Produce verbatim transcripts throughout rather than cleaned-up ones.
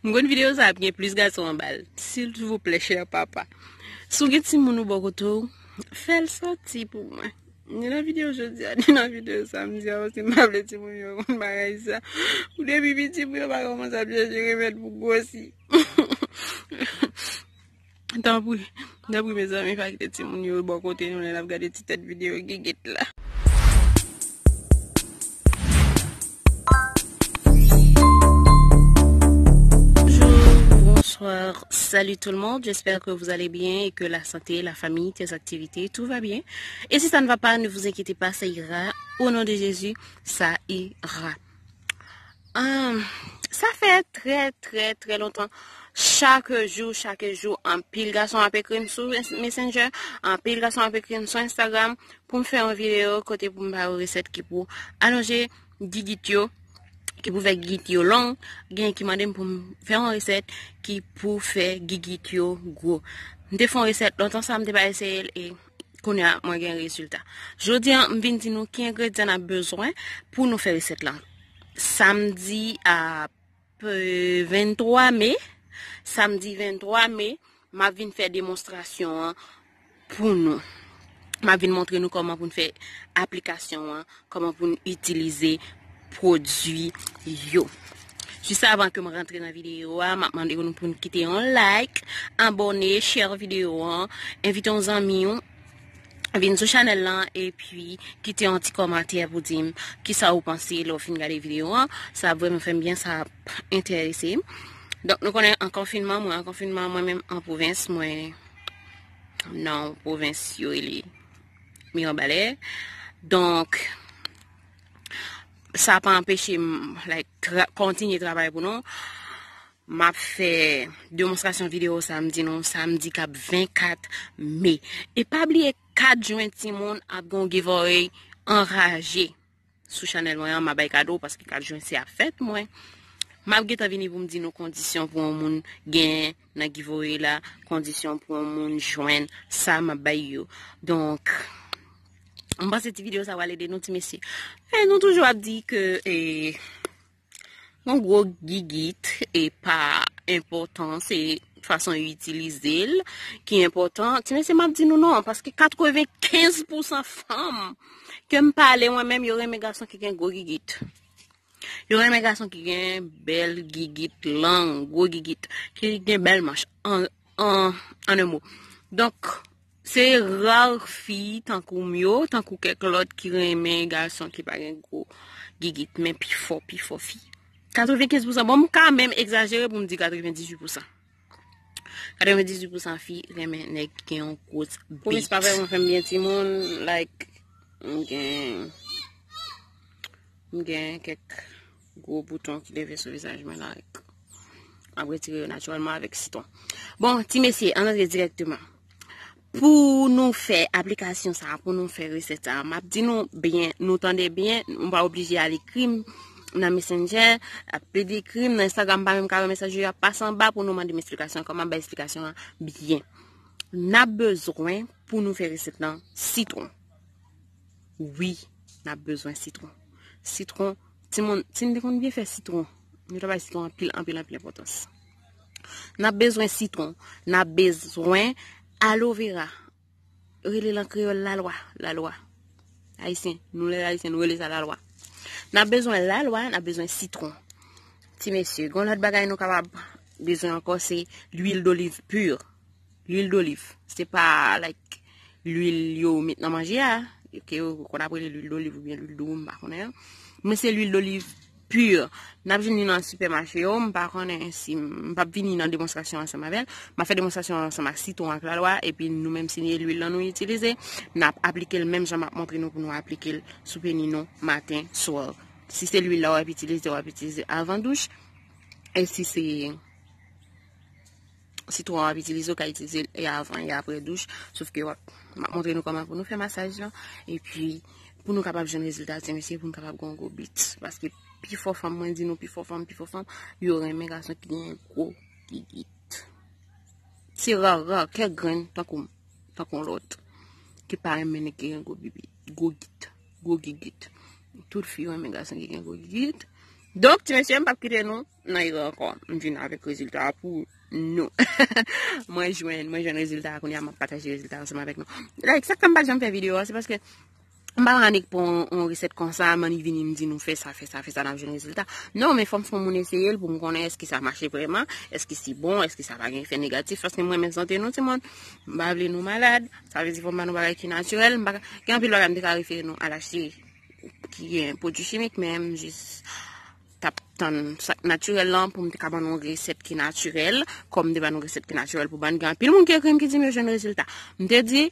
M konn videyo sa ap gen plis gason anba l. Silvouplè, chè papa. Si w gen timoun ou bò kote w, fè l soti pou mwen. Ni nan videyo jodi a, ni nan videyo samdi a, paske m pa vle timoun yo konn bagay sa. Pou depi piti, pou yo pa kòmanse ap chèche remèd pou gwosi. Tanpri, tanpri, mezanmi, pa kite timoun yo bò kote nou lè n ap gade ti tèt videyo gigit la. Bonjour, bonsoir, salut tout le monde. J'espère que vous allez bien et que la santé, la famille, tes activités, tout va bien. Et si ça ne va pas, ne vous inquiétez pas, ça ira. Au nom de Jésus, ça ira. Ahn, sa fè trè, trè, trè lontan. Chak jou, chak jou, anpil gason ap ekri m sou Messenger, anpil gason ap ekri m sou Instagram pou m fè yon videyo kote pou m ba yo resèt ki pou alonje gigit yo, ki pou fè gigit yo long. Gen ki mande m pou m fè yon resèt ki pou fè gigit yo gwo. M te fè yon resèt lontan sa, m te pa eseye l e kounye a mwen gen rezilta. Jodi a, m vin di nou ki engredyan n ap bezwen pou nou fè resèt lan. Samdi a, euh, venntwa me, samdi venntwa me, m ap vin fè demonstrasyon an pou nou. M ap vin montre nou kòman pou n fè aplikasyon an, kòman pou n itilize pwodui yo. Jis avan ke m rantre nan videyo a, m ap mande nou pou n kite yon like, abòne, share videyo an, envite yon zanmi w vin sou chanèl lan, epi kite yon ti kòmantè pou di m kisa ou panse lè w fin gade videyo an. Sa ap vrèman fè m byen, sa ap enterese m. Donk, nou konnen an konfinman, mwen an konfinman, mwen menm an pwovens, mwen nan pwovens yo rele Miranbalè. Donk, sa pa anpeche m, like, tra kontinye travay pou nou. M ap fè demonstrasyon videyo samdi nou, samdi k ap vennkat me. E pa bliye, kat jen timoun ap gen yon giveaway anraje sou chanèl mwen an, m ap bay kado paske kat jen se ap fèt mwen. M ap gentan vini pou m di nou kondisyon pou yon moun gen nan giveaway la, kondisyon pou yon moun jwenn sa m ap bay yo. Donk, m panse ti videyo sa pral ede nou ti mesye. E nou toujou ap di ke, e, yon gwo gigit e pa enpòtan, se fason yo itilize l ki enpòtan. Ti mesye, m ap di nou non, paske katrevenkenz pousan fanm ke m pale mwen menm, yo renmen gason ki gen gwo gigit. Yo renmen gason ki gen bèl gigit long, gwo gigit, ki gen bèl manch, an, an, an en mo. Donk, se ra fi tankou m yo, tankou kèk lòt ki renmen gason ki pa gen gwo gigit, men pifò, pifò fi. Katrevenkenz pousan, bon, m ka menm egzajere pou m di katrevendizuit pousan. Katrevendizuit pousan fi renmen nèg ki gen yon gwo bit. Pwomès pa vrèman fè m byen, timoun, like, m gen, m gen kèk gwo bouton ki leve sou vizaj mwen la, like, m ap retire yo natirèlman avèk sitwon. Bon, ti mesye, ann antre dirèkteman. Pou nou fè aplikasyon sa a, pou nou fè resèt sa a, m ap di nou byen, nou tande byen, nou pa oblije al ekri m nan Messenger, ap plede ekri m nan Instagram, pa menm ka wè mesaj yo, y ap pase anba pou nou mande m esplikasyon, kòman bay esplikasyon an byen. N ap bezwen pou nou fè resèt lan sitwon. Wi, n ap bezwen sitwon. Sitwon, timoun, si n te konn byen fè sitwon, nou ta bay sitwon anpil, anpil, anpil enpòtans. N ap bezwen sitwon, n ap bezwen aloe vera. Rele l an kreyòl lalwa, lalwa. Ayisyen, nou lè Ayisyen, nou rele sa lalwa. N ap bezwen lalwa, n ap bezwen sitwon. Ti mesye, gon lòt bagay nou kapab bezwen ankò, se lwil doliv pur. Lwil doliv. Se pa, like, lwil yo met nan manje a, ke yo konn ap rele lwil doliv oubyen lwil dou, m pa konnen. Men se lwil doliv pur. N ap jwenn li nan sipèmache yo, m pa konnen si m, m p ap vini nan demonstrasyon ansanm avè l. M ap fè demonstrasyon ansanm ak sitwon ak lalwa, epi nou menm si se lwil lan nou itilize, n ap aplike l menm jan m ap montre nou pou nou aplike l sou peni nou maten, swa. Si se lwil la w ap itilize, w ap itilize avan douch. E si se sitwon w ap itilize, w ka itilize l e avan e apre douch. Sof ke w ap, m ap montre nou kòman pou nou fè masaj lan. Epi, pou nou kapab jwenn rezilta, ti mesye, pou nou kapab gen yon gwo bit. Paske pifò fanm, mwen di nou, pifò fanm, pifò fanm, yo renmen gason ki gen gwo gigit. Se ra, ra, kèk grenn, tankou m, tankou lòt, ki pa renmen nèg ki gen gwo bibi, gwo git, gwo gigit. Tout fi yo renmen gason ki gen gwo gigit. Donk, ti mesye, m p ap kite nou nan erè ankò. M vin avèk rezilta a pou nou. Mwen jwenn, mwen jwenn rezilta a kounye a, m ap pataje rezilta a ansanm avèk nou. Like, sa k fè m pa t janm fè videyo a, se paske m pa annik pran yon, yon resèt konsa, m annik vini m di nou fè sa, fè sa, fè sa, n ap jwenn rezilta. Non, men fò m fè yon moun eseye l pou m konnen èske sa mache vrèman, èske se bon, èske sa pa gen efè negatif, paske mwen menm sante nou, timoun, m pa vle nou malad, sa vle di fò m ba nou bagay ki natirèl, m pa ka, gen anpil bagay m te ka refere nou al achte ki gen pwodui chimik, men m jis t ap tann sa k natirèl lan pou m te ka ban nou resèt ki natirèl, kòm m te ban nou resèt ki natirèl pou bann, gen anpil moun ki ekri m ki di m yo jwenn rezilta. M te di,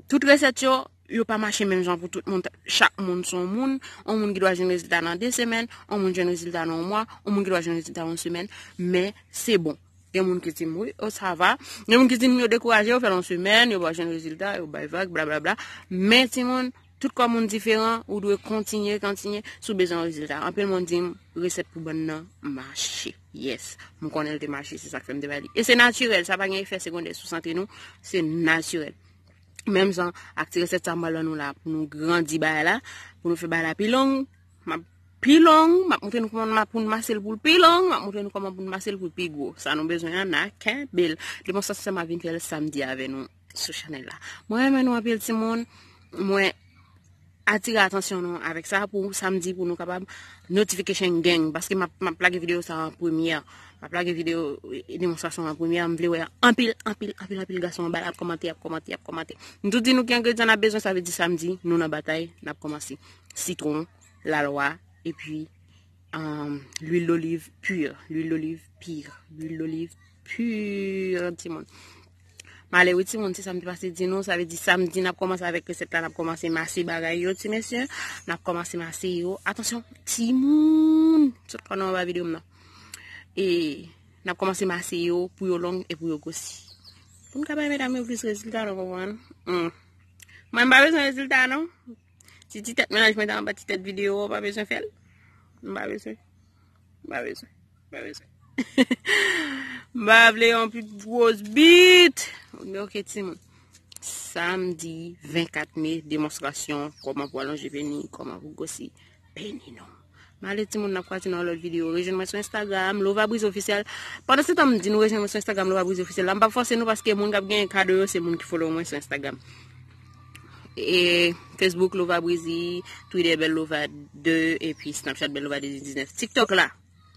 tout resèt yo, yo pa mache menm jan pou tout moun. Chak moun se yon moun. Yon moun ki dwa jwenn rezilta nan de semèn, yon moun jwenn rezilta nan yon mwa, yon moun ki dwa jwenn rezilta yon semèn, men se bon. Gen moun ki di m, wi, o, sa va. Gen moun ki di m yo dekouraje, yo fè l yon semèn, yo pa jwenn rezilta, yo bay vag, blablabla. Men, timoun, tout kò moun diferan, ou dwe kontinye, kontinye, si w bezwen yon rezilta. Anpil moun di m, resèt pou bann nan mache. Yes, m konnen l te mache, se sa k fè m te bay li. E se natirèl, sa pa gen efè segondè sou sante nou, se natirèl. Menm jan ak ti resèt sa m pral ban nou la, pou nou grandi bagay la, pou nou fè bagay la pi long, m ap pi long, m ap montre nou kòman n ap pou n mase l pou l pi long, m ap montre nou kòman pou n mase l pou l pi gwo. Sa nou bezwen an, n a kenbe l. Demonstrasyon sa m ap vin fè l samdi avè nou sou chanèl la. Mwen renmen nou anpil, timoun. Mwen atire atansyon nou avèk sa pou samdi, pou nou kapab notification gang, paske m ap, m ap lage videyo sa an premyè. M ap lage videyo, e, demonstrasyon an premyè. M vle wè anpil, anpil, anpil, anpil gason anba la ap kòmante, ap kòmante, ap kòmante. M tou di nou ki engredyan n ap bezwen, sa vle di samdi, nou nan batay, n ap kòmanse. Sitwon, lalwa, epi, um, lwil doliv pur, lwil doliv pur, lwil doliv pur, timoun. M ale wi, timoun, se sa m te pase di nou. Sa vle di samdi, n ap kòmanse avèk resèt la, n ap kòmanse mase bagay yo, ti mesye. N ap kòmanse mase yo. Atansyon, timoun! Sot kò nan anba videyo m nan. E n ap kòmanse mase yo pou yo long e pou yo gwosi. Pou n ka bay medam yo plis rezilta, nou konprann? Hmm. Mwen, m pa bezwen rezilta, non. Ti, ti tèt mennaj mwen ta anba ti tèt videyo, w pa bezwen fè l. M pa bezwen. M pa bezwen. M pa bezwen. M pa vle yon pi gwos bit. Ok, timoun. Samdi vennkat me, demonstrasyon, kòman pou alonje peni, kòman pou gwosi peni nou. M ale, timoun, n ap kwaze nan lòt videyo. Rejwenn mwen sou Instagram, Lova Briz Ofisyèl. Pandan se tan m di nou rejwenn mwen sou Instagram, Lova Briz Ofisyèl la, m p ap fòse nou paske moun k ap genyen kado yo, se moun ki follow mwen sou Instagram. E Facebook, Lova Brizy, Twitter, Bèl Lova de, epi Snapchat, Bèl Lova de mil diznèf. TikTok la,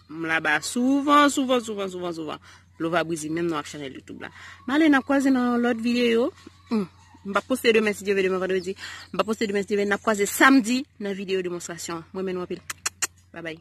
m laba souvan, souvan, souvan, souvan, souvan. Lova Brizy, menm non ak chanèl YouTube la. M ale, n ap kwaze nan yon lòt videyo. Hmm. M p ap poste demen, si Dye vle, demen vandredi. M p ap poste demen, si Dye vle. N ap kwaze samdi nan videyo demonstrasyon. Mwen renmen nou anpil. Babay.